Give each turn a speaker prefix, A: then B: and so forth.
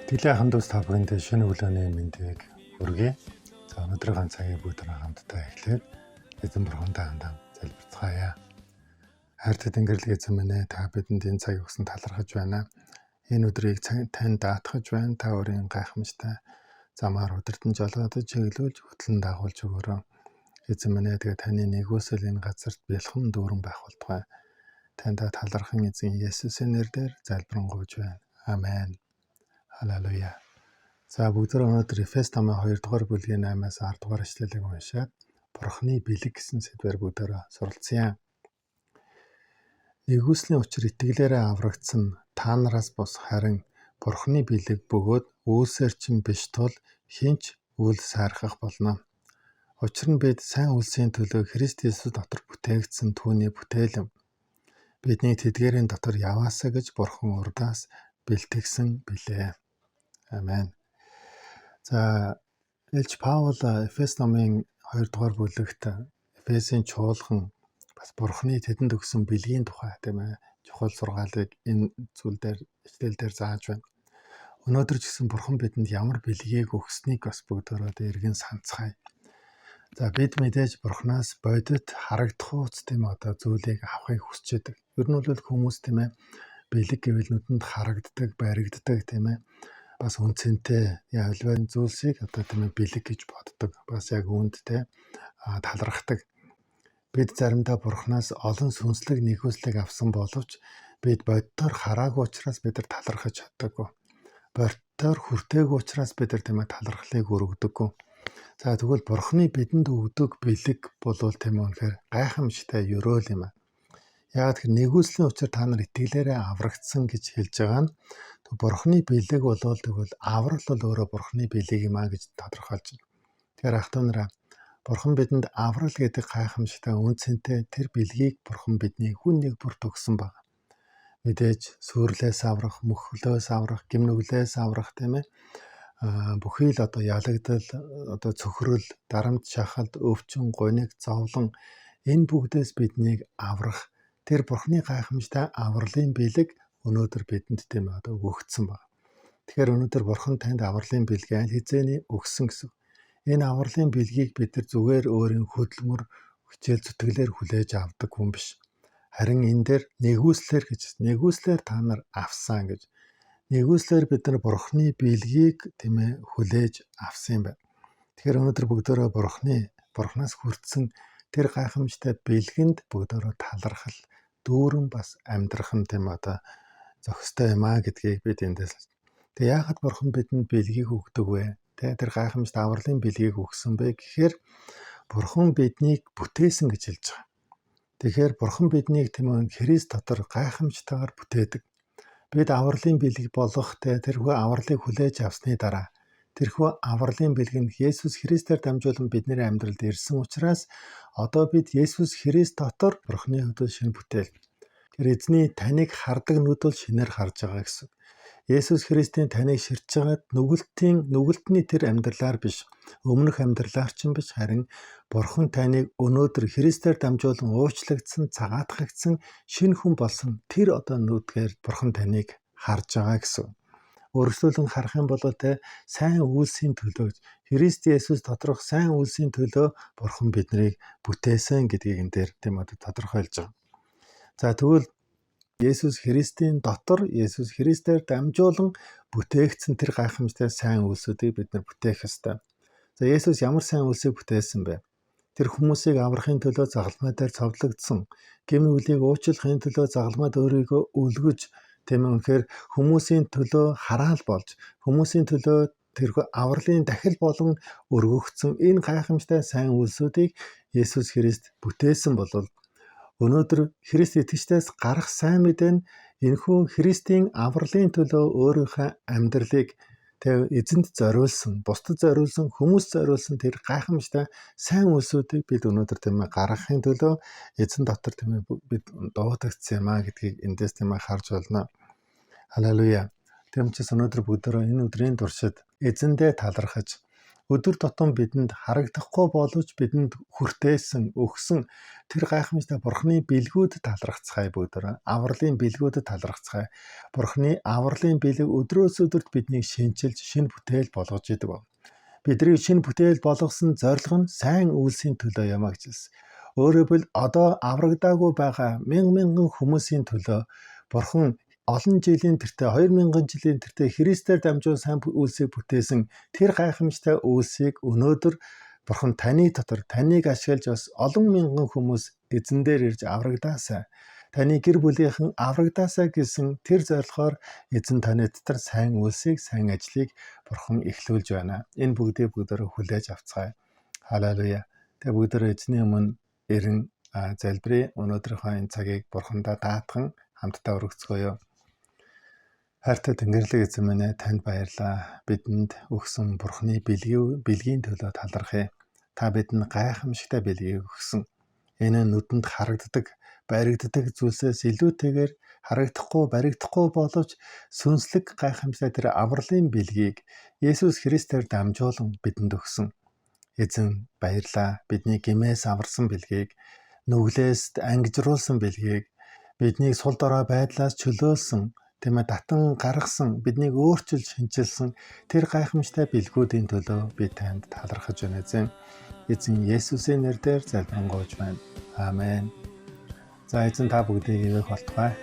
A: Тэглээ ахын дүүс, та бүхэндээ шинэ өглөөний мэндийг хүргэе. За, өнөөдрийн цагийг бүгд хамтдаа эхлээд эзэн бурхантай хандан залбирцгаая. Хайртай Тэнгэрлэг эзэн минь ээ, та бидэнд энэ цаг өгсөн талархаж байна. Энэ өдрийг танд даатгаж байна. Та өөрийн гайхамшигтай замаар удирдан жолоодож, чиглүүлж, хөтлөн дагуулж өгөөрэй. Эзэн минь ээ, тэгээ таны нигүүлсэл энэ газарт бэлхэн дүүрэн байх болтугай. Танд талархан эзэн Есүсийн нэрээр залбирanгуйж байна. Амен. Халелуя. За, бүгдээ өнөөдөр Эфес номын 2 дугаар бүлгийн 8-аас 10 дугаар эшлэлийг уншаад Бурхны бэлэг гэсэн сэдвээр бүгдээрээ суралцъя. Нигүүлслийн учир итгэлээрээ аврагдсан та нараас бус, харин Бурхны бэлэг бөгөөд үйлсээр чинь биш тул хэн ч үл саархах болно. Учир нь бид сайн үйлсийн төлөө Христ Есүс дотор бүтээгдсэн түүний бүтээл юм. Биднийг тэдгээрийн дотор яваасай гэж Бурхан урдаас бэлтгэсэн билээ. Амен. За, Элч Паул Эфес номын 2 дугаар бүлэгт Эфесийн чуулган бас Бурханы тэдэнд өгсөн бэлгийн тухай, тийм ээ, чухал сургаалыг энэ зүйл дээр, эшлэл дээр зааж байна. Өнөөдөр ч гэсэн Бурхан бидэнд ямар бэлгийг өгсөнийг бас бүгдээрээ эргэн санацгаая. За, бид мэдээж Бурханаас бодит харагдах ууц, тийм, одоо зүйлийг авахыг хүсэж байдаг. Ер нь бол хүмүүс, тийм ээ, бэлэг гэвэл нүдэнд харагддаг, баригддаг, тийм ээ, бас үнэ цэнтэй аливаа зүйлсийг одоо, тийм ээ, бэлэг гэж боддог. Бас яг үүндтэй талархдаг. Бид заримдаа Бурханаас олон сүнслэг нигүүлслийг авсан боловч бид боддоор хараагүй учраас бид нар талархаж чаддаггүй. Боддоор хүртээгүй учраас бид нар, тийм ээ, талархлыг өргөдөггүй. За, тэгвэл Бурханы бидэнд өгдөг бэлэг болвол, тийм ээ, үнэхээр гайхамшигтай ерөөл юм аа. Яагаад гэхээр нигүүлслийн учир та нар итгэлээрээ аврагдсан гэж хэлж байгаа нь Бурханы бэлэг болвол, тэгвэл аврал бол өөрөө Бурханы бэлэг юм а гэж тодорхойлж байна. Тэгэхээр ах дүү нараа, Бурхан бидэнд аврал гэдэг гайхамшигтай үнэ цэнтэй тэр бэлгийг Бурхан бидний хүн нэг бүрт өгсөн байна. Мэдээж сүрлээс аврах, мөхлөөс аврах, гэм нүглээс аврах, тийм ээ, бүхий л одоо ялагдал, одоо цөхрөл, дарамт, шахалт, өвчин, гуниг, зовлон, энэ бүгдээс биднийг аврах тэр Бурханы гайхамшигтай авралын бэлэг өнөөдөр бидэнд, тийм, одоо өгөгдсөн байна. Тэгэхээр өнөөдөр Бурхан танд авралын бэлгийг аль хэзээний өгсөн гэсэн. Энэ авралын бэлгийг бид нар зүгээр өөрийн хөдөлмөр, хичээл зүтгэлээр хүлээж авдаг хүн биш. Харин энэ дээр нигүүлслээр гэж, нигүүлслээр та нар авсан гэж. Нигүүлслээр бид нар Бурханы бэлгийг, тийм ээ, хүлээж авсан юм байна. Тэгэхээр өнөөдөр бүгдөө Бурханаас хүртсэн тэр гайхамшигтай бэлгэнд бүгдөө талархал дүүрэн бас амьдрах нь, тийм, одоо зохистой юм а гэдгийг бид эндээс. Тэгээ яагаад Бурхан бидэнд бэлгийг өгдөг вэ? Тэ, тэр гайхамшигт авралын бэлгийг өгсөн бэ гэхээр Бурхан биднийг бүтээсэн гэж хэлж байгаа. Тэгэхээр Бурхан биднийг, тийм ээ, Христ дотор гайхамшигтайгаар бүтээдэг. Бид авралын бэлэг болох тэ тэрхүү авралыг хүлээж авсны дараа тэрхүү авралын бэлэг нь Есүс Христээр дамжуулан бидний амьдралд ирсэн учраас одоо бид Есүс Христ дотор Бурханы хувьд шинэ бүтээл. Тэр эзний таныг хардаг нүд бол шинээр харж байгаа гэсэн. Есүс Христийн таныг ширтэж байгаад нүгэлтний тэр амьдралаар биш, өмнөх амьдралаар ч биш, харин Бурхан таныг өнөөдөр Христээр дамжуулан уучлагдсан, цагаатгагдсан шинэ хүн болсон тэр одоо нүдгээр Бурхан таныг харж байгаа гэсэн. Өөрчлөлөн харах юм бол те сайн үйлсийн төлөө, Христ Есүс доторх сайн үйлсийн төлөө Бурхан биднийг бүтээсэн гэдгийг энэ дээр, тийм, одоо тодорхойлж байгаа. За, тэгвэл Есүс Христийн дотор Есүс Христээр дамжуулан бүтээгдсэн тэр гайхамшигтай сайн үйлсүүдийг бид нар бүтээх ёстой. За, Есүс ямар сайн үйлсийг бүтээсэн бэ? Тэр хүмүүсийг аврахын төлөө загалмай дээр цовдлогдсон. Гэм нүглийг уучлахын төлөө загалмайд өөрийгөө өлгөж, тийм ээ, үнэхээр хүмүүсийн төлөө хараал болж, хүмүүсийн төлөө тэрхүү авралын дахил болон өргөгдсөн энэ гайхамшигтай сайн үйлсүүдийг Есүс Христ бүтээсэн бол өнөөдөр Христ итгэгчдээс гарах сайн мэдээ нь энэхүү Христийн авралын төлөө өөрийнхөө амьдралыг тэг эзэнд зориулсан, бусдад зориулсан, хүмүүст зориулсан тэр гайхамшигтай сайн үйлсүүдийг бид өнөөдөр, тийм ээ, гаргахын төлөө эзэн дотор, тийм ээ, бид дуудагдсан юм а гэдгийг эндээс, тийм ээ, харж байна. Халелуя. Тийм учраас өнөөдөр бүгдөө энэ өдрийн туршид эзэндээ талархаж Өдөр тутам бидэнд харагдахгүй боловч бидэнд хүртээсэн, өгсөн тэр гайхамшигтай Бурхны бэлгүүдэд талархацгаая бүгдөө. Авралын бэлгүүдэд талархацгаая. Бурхны авралын бэлэг өдрөөс өдөрт биднийг шинчилж, шинэ бүтээл болгож идэг. Бидний шинэ бүтээл болгосон зорилго нь сайн үйлсийн төлөө юм а гэж хэлсэн. Өөрөөр хэлбэл, одоо аврагдаагүй байгаа мянган мянган хүмүүсийн төлөө Бурхан олон жилийн тэртээ, 2000 жилийн тэртээ Христээр дамжуулан сайн үйлсийг бүтээсэн тэр гайхамшигтай үйлсийг өнөөдөр Бурхан таны дотор, таныг ашиглаж бас олон мянган хүмүүс эзэн дээр ирж аврагдаасай, таны гэр бүлийнхэн аврагдаасай гэсэн тэр зорилгоор эзэн таны дотор сайн үйлсийг, сайн ажлыг Бурхан эхлүүлж байна. Энэ бүгдийг бүгдээрээ хүлээж авцгаая. Халелуя. Тэгээ бүгдээрээ эзний өмнө ирэн залбирая. Өнөөдрийнхөө энэ цагийг Бурхандаа даатхан хамтдаа өргөцгөөе. Хайртай Тэнгэрлэг эзэн минь ээ, танд баярлалаа. Бидэнд өгсөн Бурханы бэлгийн төлөө талархъя. Та бидэнд гайхамшигтай бэлгийг өгсөн. Энэ нь нүдэнд харагддаг, баригддаг зүйлсээс илүүтэйгээр харагдахгүй, баригдахгүй боловч сүнслэг гайхамшигтай тэр авралын бэлгийг Есүс Христээр дамжуулан бидэнд өгсөн. Эзэн, баярлалаа. Бидний гэмээс аварсан бэлгийг, нүглээс ангижруулсан бэлгийг, биднийг сул дорой байдлаас чөлөөлсөн, тийм ээ, татан гаргасан, биднийг өөрчилж шинчилсэн тэр гайхамшигтай бэлгүүдийн төлөө би танд талархаж байна, эзэн. Эзэн Есүсийн нэрээр залбирanгуйж байна. Амен. За, эзэн та бүгдийг ивээх болтугай.